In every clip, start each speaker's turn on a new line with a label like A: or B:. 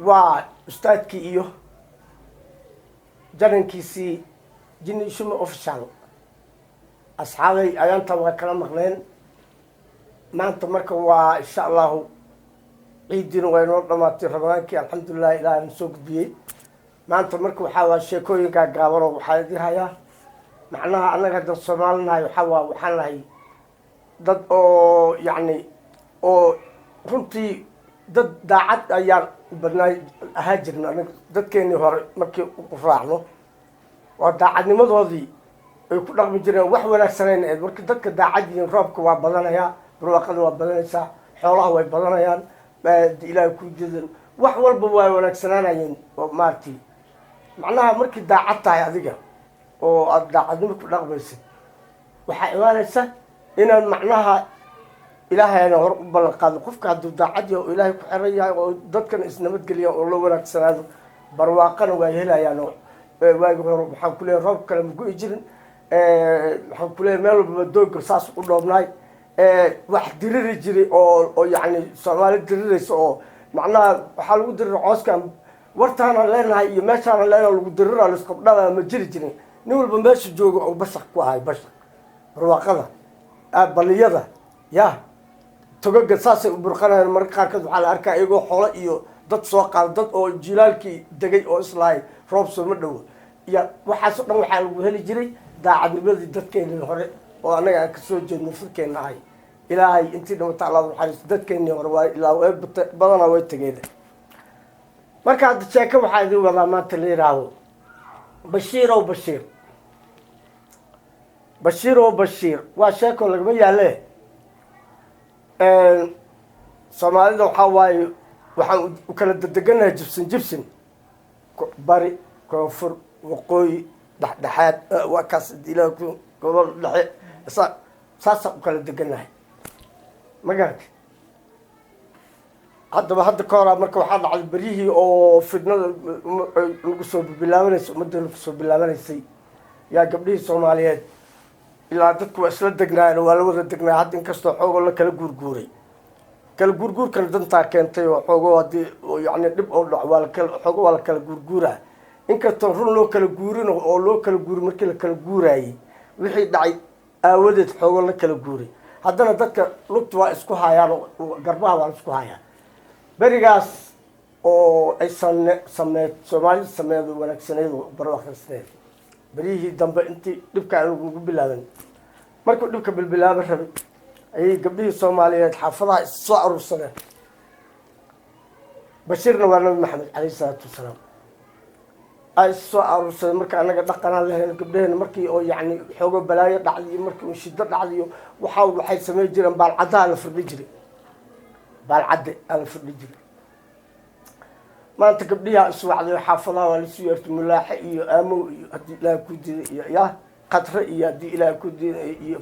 A: Waa ustaadkii iyo janankiisii Jini Shume Official. Asxaabay, ayaanta waa kala maqleen. Maanta marka waa, insha Allahu, ciidiina waa inoo dhamaatay, Ramadaankii alxamdulilah Ilaah na soo gudbiyey. Maanta marka waxaa waa sheekooyinkaa gaabanoo waxaa idin hayaa. Macnaha annaga haddan Soomaalinahay, waxaa waa waxaan nahay dad oo yacni oo runtii dad daacad ayaan u badnaay ahaa jirna. Anaga dadkeenii hore markii u raacno, waa daacadnimadoodii ay ku dhaqmi jireen, wax wanaagsanayna ahayd. Marka dadka daacad yihiin, roobka waa badanayaa, barwaaqada waa badanaysaa, xoolaha way badanayaan, Ilaahay ku jeedan, wax walba waa wanaagsanaanayeen. Oo maaragtay, macnaha markii daacad tahay adiga oo aada daacadnimo ku dhaqmaysid, waxaa imaanaysa inaan macnaha Ilaahayna hor u ballan qaado. Qofka hadduu daacad yahay oo Ilaahay ku xiran yahay oo dadkana isnabadgeliyaan oo la wanaagsanaado, barwaaqana waa helayaan. Oo waagi hore waxaan kuleeyahay roob kale ma go'i jirin. Waxaan kuleeyahay meel walbaba dooga saas u dhoobnaay. Wax diriri jiray oo yacni Soomaali diriraysa oo macnaha waxaa lagu dirira cooskan wartaana leenahay iyo meeshaana leenahay lagu dirira, laisqabdhada ma jiri jirin. Nin walba meesha jooga oo bashaq ku ahay, bashaq barwaaqada, baliyada ya togaga saasay u burqanayaan. Marka qaarkood waxaa la arkaa iyagoo xoolo iyo dad soo qaada, dad oo jilaalkii degay oo islahay roob sooma dhowo iyo waxaasoo dhan. Waxaa lagu heli jiray daacadnimadii dadkeenii hore oo annaga aan kasoo jeedno, firkeenna ahay. Ilaahay intii dhimata Allah naxariisto. Dadkeenii hore waa ilaa badanaa way tegeen. Marka hadda sheeko waxaa idin wadaa maanta la yidhaahdo Bashiirow Bashiir, Bashiirow Bashiir. Waa sheeko lagama yaale. Soomaalida waxaa waaye waxaan u kala dedeganahay jibsin jibsin, bari, koonfur, waqooyi, dhexdhexaad, waa kaas ilaa gobol dhexe, saasaan u kala deganahay, ma garata? Haddaba hadda ka horaa marka waxaa dhacday beryihii oo fidnada lagu soo bilaabanaysa, ummaddeena kusoo bilaabanaysay, yaa gabdhihii Soomaaliyeed ilaa dadku waa isla degnaayeen, waa la wada degnaa. Hadda inkastoo xoogoo la kala guurguuray, kala guurguurkana dantaa keentay oo xoogo haddii yani dhib oo dhac waa lakala xoogo, waa la kala guurguuraa. Inkastoo run loo kala guurin oo loo kala guurin, markii la kala guuraayey wixii dhacay aawadeed xoogo la kala guuray, haddana dadka lugta waa isku hayaan oo garbaha waa la isku hayaa. Berigaas oo ay sane sameed Soomaalida sameed wanaagsaneyd oo barwaaqaysneed, beryihii dambe intii dhibka aan lagu bilaaban, markuu dhibka bilbilaaban rabay, ayay gabdhihii Soomaaliyeed xaafadaha is soo aruursadeen. Bashiirna waa Nabi Maxamed caleyhi salaatu wasalaam. Ay is soo aruursadeen. Marka annaga dhaqanaan lahayn gabdhaheena markii oo yacni xoogo balaayo dhacday iyo markii shido dhacday, waxa waxay samey jireen baalcaddaha la firdhi jiray, baalcadde aa la firdhi jiray. Maanta gabdhihaa iswacday, xaafadaha waa laisu yeertay, Mulaaxe iyo Aamow iyo haddii Ilaah ku diiday iyo ya Khatre iyo haddii Ilaah ku diiday iyo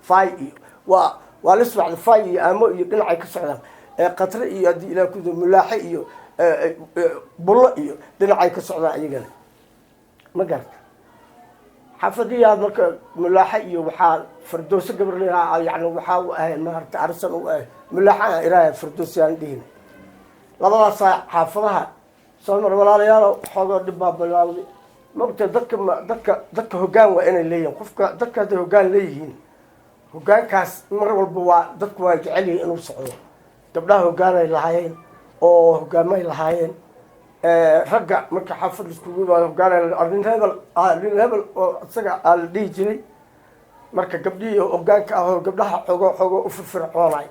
A: Fay iyo waa la iswacday. Fay iyo Aamo iyo dhinacay ka socdaan, Khatre iyo haddii Ilaah ku diiday Mulaaxe iyo Bullo iyo dhinacay ka socdaan iyagana, ma garata? Xaafadiyaa marka Mulaaxe iyo waxaa Fardooso gabar lahaa, yani waxaa u ahay maarata arisan u ahay Mulaaxe aan ilaahay Fardoosiyaan dhihin. Labadaasaa xaafadaha soo mar. Walaalayaalo, xoogoo dhib baa bilaawday. Maogta dadka dadka hoggaan waa inay leeyihin. Qofka dadka hadday hoggaan leeyihiin, hoggaankaas mar walba waa dadku waa jecel yihin inuu socdo. Gabdhaha hoggaanay lahaayeen oo hoggaamay lahaayeen. Ragga marka xaafad iskugu yimaado hoggaanay, nin hebel, nin hebel oo isaga aa la dhihi jiray. Marka gabdhihii hoggaanka ah oo gabdhaha xoogo xoogo u firfircoonay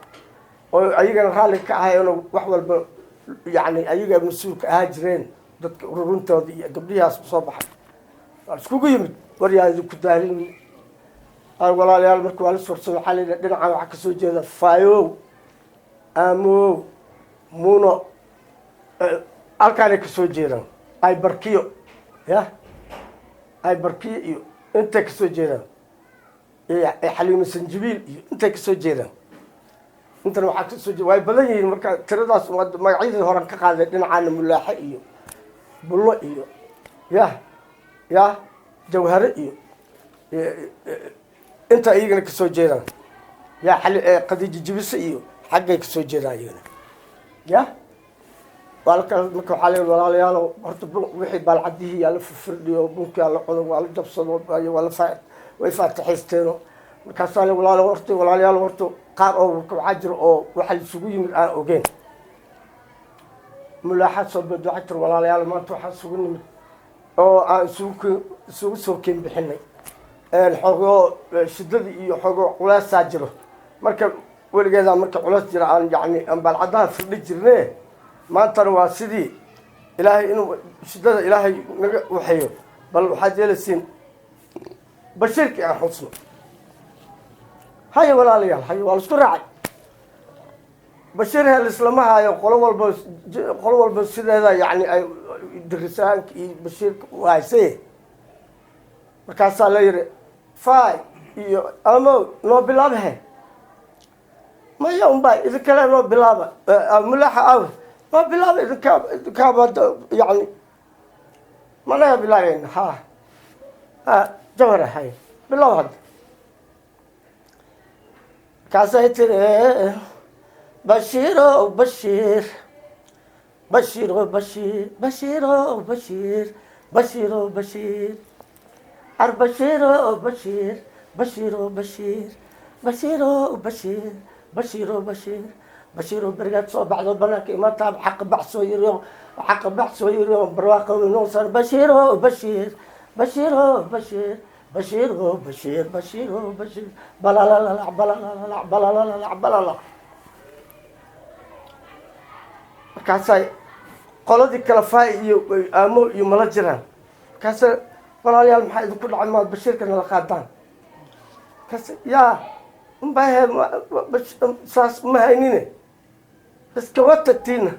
A: oo ayagana raalli ka ahayeenoo wax walba yacni ayaga mas-uulka ahaa jireen dadka ururuntooda iyo gabdhihiaas soo baxay waa iskugu yimid. Waryaa idinku daalin, walaalayaal. Marka waa la swarsado, waxaa la yidhaha dhinacan waxaa kasoo jeeda Faayow, Aamow, Muno, halkaanay kasoo jeedaan ay Barkiyo, ya ay Barkiyo iyo intay kasoo jeedaan Xaliimo Sanjibiil iyo intay kasoo jeedaan. Intana waxaa kasoo jeeda, way badan yihiin. Marka tiradaas magacyadii horan ka qaaday. Dhinacaana Mulaaxe iyo Bullo iyo ya Jawhare iyo inta iyagana kasoo jeedaan, ya Qadiijo Jibise iyo xaggay kasoo jeedaan iyagana. Ya Waa la kala. Marka waxaa leeyahay, walaalayaalo, horta wixii baalcadihii yaa la firfirdhiyo, bunkaa la cuno, waa la jabsado, waa la way faatixaysteeno. Markaasaa le, walaalo, horta, walaalayaalo, horta qaar oo waxaa jira oo waxa isugu yimid aan ogeyn. Mulaaxaad soo bad waxaa jira, walaalayaal, maanta waxaa isugu nimid oo aan isugu soo keen bixinay xoogoo shidadii iyo xoogoo culeysaa jiro. Marka weligeedaa marka culeys jira aan yani aan baalcadaha firdhi jirne. Maantana waa sidii Ilaahay inuu shidada Ilaahay naga waxeeyo. Bal waxaad yeelaysiin Bashiirkii aan xusno. Haya walaalayaal, haya, waa la isku raacay. Bashiir hel islama hayo. Qolo walba sideeda yani ay dirisaanka iyo Bashiirka u haysay. Markaasaa la yihi, fay iyo amo noo bilaabhe. Maya, unba idinkale noo bilaaba. Mulaaxa aw noo bilaaba, idinkaaba yani managa bilaabayna. Ha jawhar, hay, bilaab hadda. Markaasay tiri, Bashiiro Bashiir, Bashiiro Bashiir, Bashiiro Bashiir, Bashiiro Bashiir, ar Bashiiro Bashiir, Bashiiro Bashiir, Bashiiro Bashiir, Bashiiro Bashiir, Bashiiro, berigaad soo baxdo banaanka imaataab, xaqa bax soo yiri, xaqa bax soo yiri, barwaaqa weynoosan. Bashiiro Bashiir, Bashiiro Bashiir, Bashiiro Bashiir, Bashiiro Bashiir, balalalac balalalac balalalac balala. Markaasay qoladii kale faay iyo aamo iyo mala jiraan. Markaasa, walaalayaal, maxaa idinku dhacay? Maad Bashiirka nala qaadaan? Markaas yaa unbaa saas ma haynine, iska watagtiina,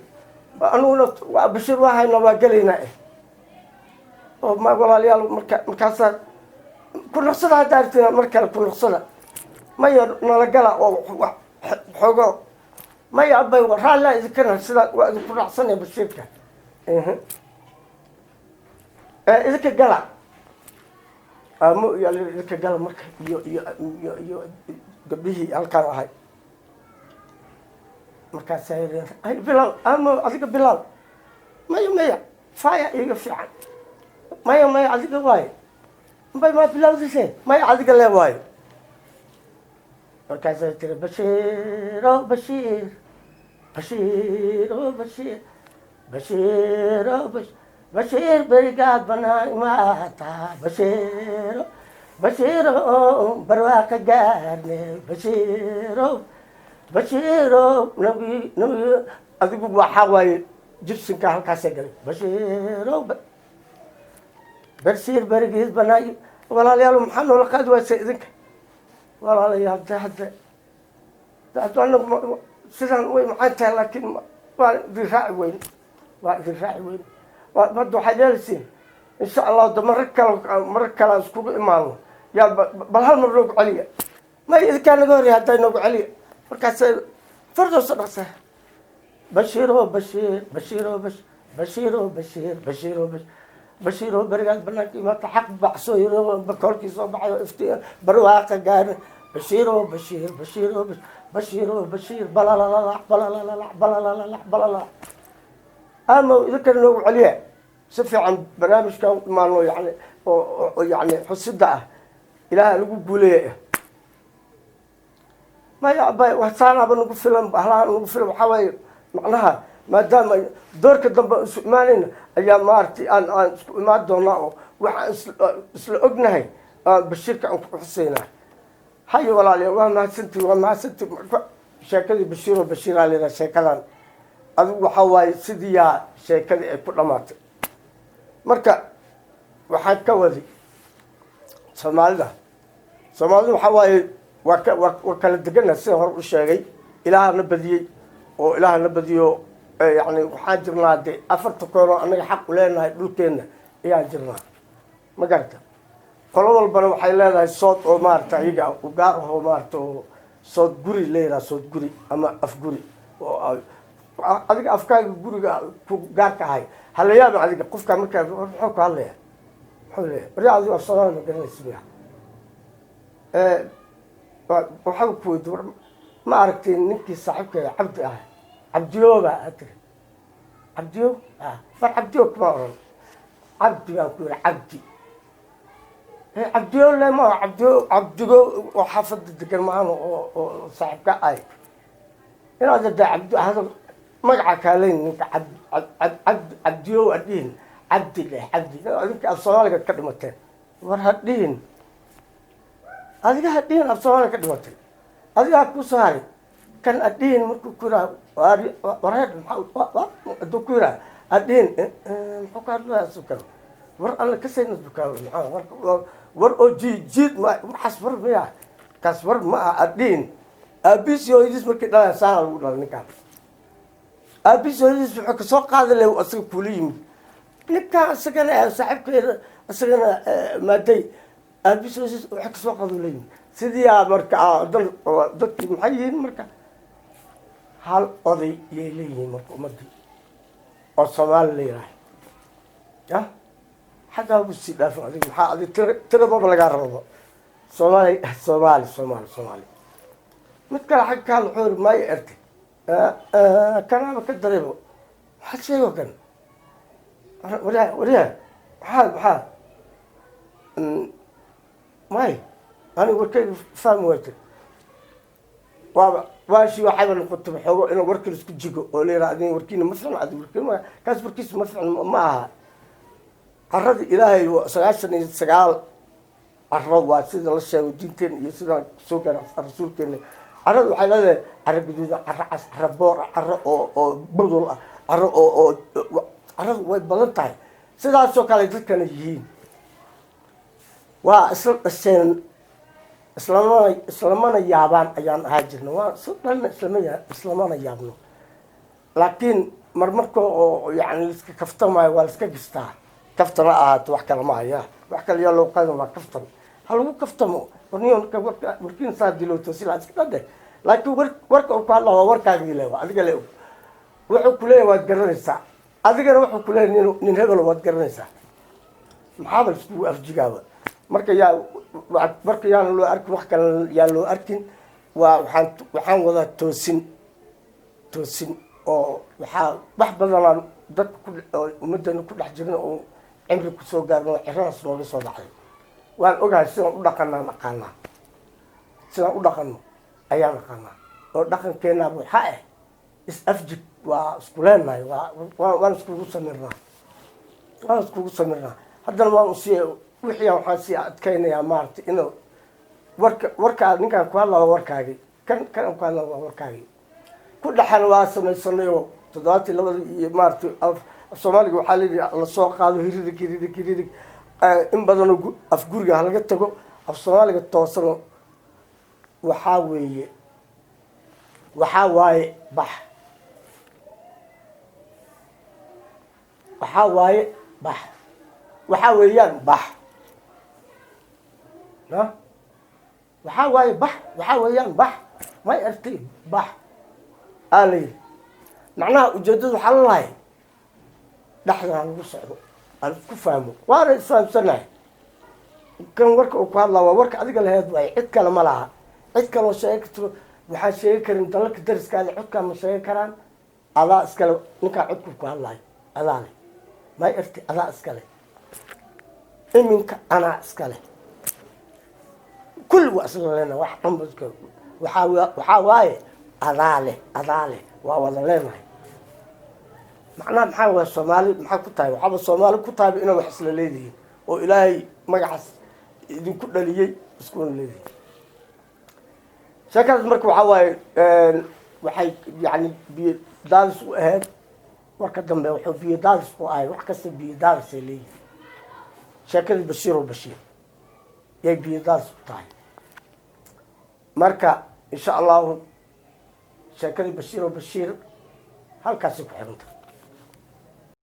A: anuguna waa Bashiir waa haynaa, waa gelaynaa. Oo ma walaalayaal, markaasaa ku noqsada hadda aragtina, mar kale ku noqsada. Maya, nala gala oo xoogo. Maya abay, raallaa idinkana, sidaa waa idinku raacsanaya Bashiirka. Idinka gala, aamo iyo idinka gala. Marka iyo gabdhihii halkaan ahay markaasaa yidhi, ay bilaw aamo, adiga bilaw. Maya, maya, faya iga fiican. Maya, maya, adiga waaye. Mbay, maa bilawdise? Maya, adiga lee waayo. Markaasay tiri, Bashiiro Bashiir, Bashiiro Bashiir, Bashiiro Bashiir, berigaad banaan imaata, Bashiiro Bashiiro, barwaaqa gaarne, Bashiiro Bashiiro, nabi nabi. Adigu waxaa waaye jibsinka halkaasay galay. Bashiiro Bashiir, berigiis banaan. Walaalayaal, maxaa noola qaadi waysa idinka? Walaalayaal, de hadda hadda anagu sidaan way macaan tahay, laakiin waa idin raaci weyn, waa idin raaci weyn. Hadda waxaad yeelaysiin, insha Allahu, da marar kale iskugu imaano. Yaa bal hal mar noogu celiya. May, idinkaa naga horey, haddaa noogu celiya. Markaas fardoosa dhaqsa, Bashiiro Bashiir, Bashiiro Bashiiro Bashiir, Bashiiro Bashiir, Bashiiro, berigaad banaanka imaata, xaq baxsoo yiri, bakoolkii soo baxayo, ifti barwaaqa gaari, Bashiiro Bashiir, Bashiiro Bashiiro Bashiir, balalalac balalalac balalalac balalalac. Ama idinkana noogu celiya si fiican barnaamijkan imaano, yani oo yani xusida ah, Ilaaha lagu guuleeya. Maya abay, saanaaba nagu filan, bahlaha nagu filan. Waxaa waaye macnaha, maadaama doorka dambe isu imaanayna ayaa maaragtay aan isku imaan doonaa oo waxaan isla ognahay aan Bashiirka aan ku xuseynaa. Hayo walaalayaal, waa mahadsantii, waa mahadsantii. Sheekadii Bashiiroo Bashiiraa leedahay sheekadan. Adigu waxaa waaye sidiiyaa sheekadii ay ku dhamaatay. Marka waxaan ka wadi Soomaalida waxaa waaye waa ka waa kala degana, sida hore u sheegay. Ilaahana badiyey oo Ilaahana badiyo. Yani waxaan jirnaa de afarta koonoo annaga xaq u leenahay dhulkeenna ayaan jirnaa, ma garata? Qolo walbana waxay leedahay sood oo maarata iyaga u gaar ahoo maarata oo sood guri leedaha, sood guri ama af guri oo adiga afkaaga guriga ku gaarka ahay. Hala yaaba adiga qofkaa markaa muxuu ku hadlaya, muxuu leeyahay, waryaa, adigu af Soomaali ma garanaysa miya? Waxaa ku weydi, ma aragtay ninkii saaxiibkeeda Cabdi ah, Cabdiyooba a tiri. Cabdiyo war Cabdiyo kuma oran, Cabdi baan ku yidhi. Cabdi, Cabdiyo le ma Cabdiyo, Cabdigo oo xaafadda degan maahan oo saaxiibka ay inaad hadaa Cabdi hadal magaca kaaleyn ninka Cabdi, Cabdiyo hadhihin, Cabdi leh, Cabdi. Adinka Af Soomaaliga ka dhimateen. War hadhihin, adiga hadhihin Af Soomaaliga ka dhimatay, adigaa ku soo haray kan adhihin. Markuu ku yiraha wareer, maxaa hadduu ku yiraha adhihin, muxuu ka hadlaya sukan? War alla ka sayna dukaa, maxaa war oo jiid jiid ma waxaas? War miya kaas? War ma aha adhihin. Aabiis iyo hooyadiis markii dhalaan saana lagu dhalay ninkaan. Aabiis hooyadiis wuxuu kasoo qaadi leh asaga kula yimid ninkaan, isagana saaxiibkeeda, isagana maaday. Aabiis hooyadiis waxay kasoo qaadi la yimid sidiiaa. Marka dan dadkii maxay yihiin? Marka hal oday yay leeyihiin marka ummadii oo Soomaali la yidhaaha ya xaggaa bu sii dhaafin. Adig maxaa adig tira tiradaba lagaa rababa? Soomaali, Soomaali, Soomaali, Soomaali. Mid kale xagga kaa wuxuu iri maayo erte kanaaba ka daraybo. Maxaad sheego kan? Waryaa, waryaa, maxaa may aniga warkayga fahmi waayta. Waaba waashii waxayba noqotay xoogo inuu warka laisku jigo oo la yiraha adin warkiina ma ficno, adi warkiina kaas warkiisa ma ficno. Ma aha carada Ilaahay 99 caro waa sida la sheego diinteena iyo sidaan soo gaara rasuulkeena. Carada waxay leedahay caro guduudan, caro cas, caro boor ah, caro oo budul ah, caro oo caradu way badan tahay. Sidaasoo kale dadkana yihiin waa isla dhasheen, islamana yaabaan ayaan ahaa jirna. Waa isla dhalna, islamana yaabno, laakiin marmarka oo yani laiska kaftamaayo waa laiska gistaa. Kaftana ahaato, wax kale ma haya, wax kale yaa loo qaadan, waa kaftan, ha lagu kaftamo. Warniyo warka warkiin saa dilowto silaa iska dhadhe, laakiin warka uu ku hadlaa waa warkaagii le, waa adiga le. Wuxuu kuleeyahay waad garanaysaa, adigana wuxuu kuleeyahay nin hebel waad garanaysaa. Maxaaba laiskugu afjigaaba? Marka yaa marka yaan loo arkin wax kale, yaan loo arkin. Waa waxaan wadaa toosin, toosin oo waxaa wax badanaan dadka ku ummaddeena ku dhex jirna oo cimri kusoo gaarno oo ciradaas nooga soo dhacday. Waan ogahay sidaan u dhaqanaan aqaanaa, sidaan u dhaqano ayaan aqaanaa oo dhaqankeenaaba waxaa ah is afjig. Waa isku leenahay, waa waan iskugu samirnaa, waan iskugu samirnaa. Haddana waan usii wixii waxaan sii adkaynayaa maaragtay inuu warka ninkaan ku hadlaa waa warkaagi, kan aan ku hadlaa waa warkaagi. Ku dhexan waa samaysanay oo 72 iyo maaragtay af Soomaaliga waxaa layidhi lasoo qaado hiririg hiririg hiririg in badanoo af guriga halaga tago. Af Soomaaliga toosano waxaa weeye, waxaa waaye bax, waxaa waaye bax, waxaa weeyaan bax, a waxaa waaye bax, waxaa weeyaan bax, may artay bax aa la yidhi. Macnaha ujeeddadu waxaa lalahay dhexdan ha lagu socdo, aan isku fahmo, waana isfahamsanahay. Kan warka uu ku hadlaa waa warka adiga laheed waaye, cid kale ma laha. Cid kaloo sheegi karto waxaan sheegi karin dalalka dariskaada codkaa ma sheegi karaan. Adaa iskale ninkaa codku ku hadlaayo, adaa leh, may arti adaa iskale. Iminka anaa iskale, kulli waa isla leenahay. Wax dhanba waxaa waaye adaa leh, adaa leh, waa wada leenahay. Macnaha maxaa waa Soomaali maxaa ku tahay? Waxaaba Soomaali ku tahayba inaa wax isla leedihiin oo Ilaahay magacaas idinku dhaliyey iskuna leedihiin. Sheekadaas marka waxaa waaye waxay yani biyo daadis u ahayd. Warka dambe wuxuu biyo daadis u ahay, wax kasta biyo daadisay leeyihin. Sheekadii Bashiir oo Bashiir yay biyo daadis u tahay. Marka insha Allahu sheekadii Bashiir oo Bashiir halkaasay ku xirantay.